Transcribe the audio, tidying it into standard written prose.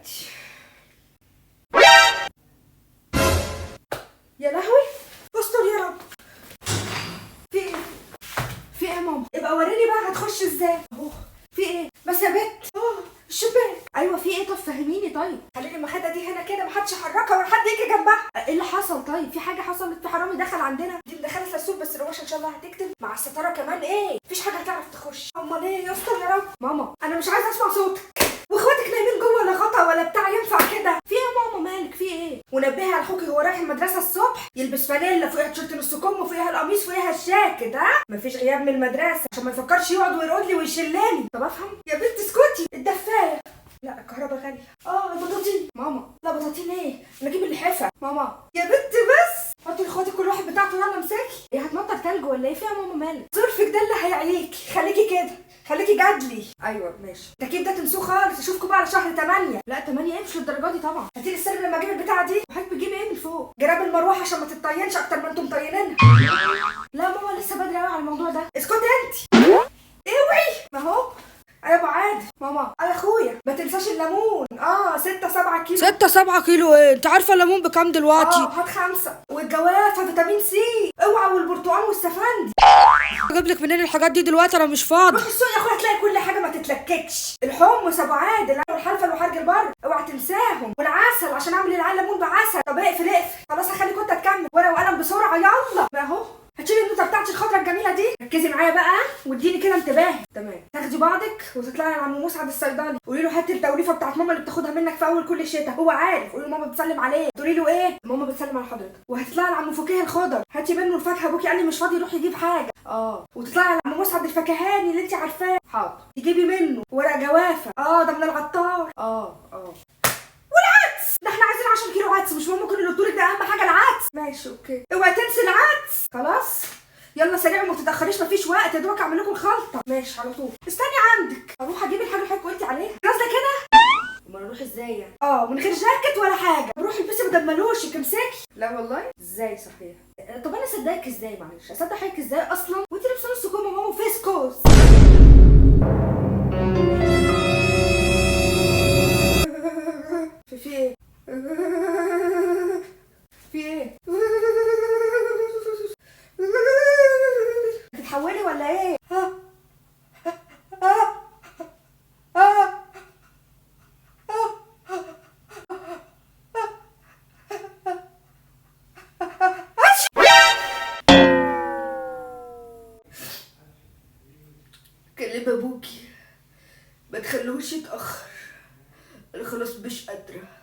دلوقتي. يا لهوي، استر يا رب. في ايه؟ في ايه يا ماما؟ ابقى وريني بقى هتخش ازاي. اهو في ايه بس يا بت؟ الشباك. ايوه في ايه؟ طب فهميني. طيب خليني المخدة دي هنا كده، محدش يحركها ولا حد يجي جنبها. ايه اللي حصل؟ طيب في حاجة حصلت؟ في حرامي دخل عندنا؟ دي مدخله سرسوب بس الرواشه ان شاء الله هتكتم مع الستارة كمان. ايه مفيش حاجة هتعرف تخش. امال ايه؟ يا استر يا رب. ماما انا مش عايزه اسمع صوتك، واخواتك نايمين جوه لا غطا ولا بتاع، ينفع كده؟ في ايه يا ماما؟ مالك؟ في ايه؟ ونبهي على اخوكي هو رايح المدرسة الصبح يلبس فانيلا فوقيها تيشيرت نص كم وفوقيها القميص فوقيها الجاكيت. ها مفيش غياب من المدرسة عشان ما يفكرش يقعد ويرقد لي ويشلني. طب افهم يا بنت اسكتي. الدفايه لا، الكهرباء غالية. البطاطين. ماما لا بطاطين ايه؟ انا اجيب اللحافه. ماما يا بنت بس حطي لاخواتك كل واحد بتاعته. يلا امسكي. ايه هتمطر تلج ولا ايه؟ فيها ماما مالك؟ ظرفك ده اللي هيعيكي، خليكي كده، خليكي جدلي. ايوه ماشي. التكييف ده تنسوه خالص، اشوفكم بقى على شهر 8. لا 8 ايه؟ مش للدرجة دي طبعا. هاتي لي السر لما اجيب البتاعه دي. وحضرتك بتجيبي ايه من فوق؟ جراب المروحة عشان ما تتطينش اكتر ما انتم مطينينها. لا ماما لسه بدري قوي على الموضوع ده. اسكتي انت، اوعي. ما هو ايوه ابو عادل. ماما يا اخويا ما تنساش الليمون. 6 7 كيلو. 6 7 كيلو ايه؟ انت عارفه الليمون بكام دلوقتي؟ هات 5. والجوافه فيتامين سي اوعى، والبرتقال والسفندي. اجيب لك منين الحاجات دي دلوقتي؟ انا مش فاضي. روح السوق يا اخويا هتلاقي كل حاجة، ما تتلككش. الحمص ابو عادل والحلفه وحرج البر اوعى تنساهم، والعسل عشان اعمل العيال ليمون بعسل. طب اقفل اقفل خلاص، هخليك انت تكمل. ورقة وقلم بسرعة يلا. ما اهو هتشيلي النوتة بتاعتي الخضرة الجميلة دي. ركزي معايا بقى واديني كده انتباه. تمام. تاخدي بعضك وتطلعي على عم مسعد الصيدلي، قولي له هات التوليفه بتاعت ماما اللي بتاخدها منك في اول كل شتاء، هو عارف. قولي له ماما بتسلم عليه. تقولي له ايه؟ ماما بتسلم على حضرتك. وهتطلعي على عم فكيه الخضر، هاتي منه الفاكهة، ابوكي قال لي مش فاضي يروح يجيب حاجة. وتطلعي على عم مسعد الفكهاني اللي انت عارفاه. حاضر. تجيبي منه ورق جوافه. ده من العطار. والعدس ده احنا عايزين 10 كيلو عدس، مش مهم كل اللي قلتولك ده، اهم حاجة العدس. ماشي okay. اوعي تنسي العدس. خلاص يلا سريع وما تتاخريش، مفيش وقت يا دوبك اعمل لكم الخلطة. ماشي على طول. استني عندك، اروح اجيب الحاجة اللي حضرتك قلتي عليها. نازله كده؟ امال اروح ازاي يعني؟ من غير جاكيت ولا حاجة. روحي البسي بدل مالوشك، امسكي. لا والله ازاي صحيح؟ طب انا اصدقك ازاي؟ معلش اصدق حضرتك ازاي اصلا وانت لابسه نص كم ماما وفيسكوس؟ في ايه؟ في ايه؟ هتتحولي ولا ايه؟ كلم ابوكي ما تخلوش يتاخر، انا خلاص مش قادرة.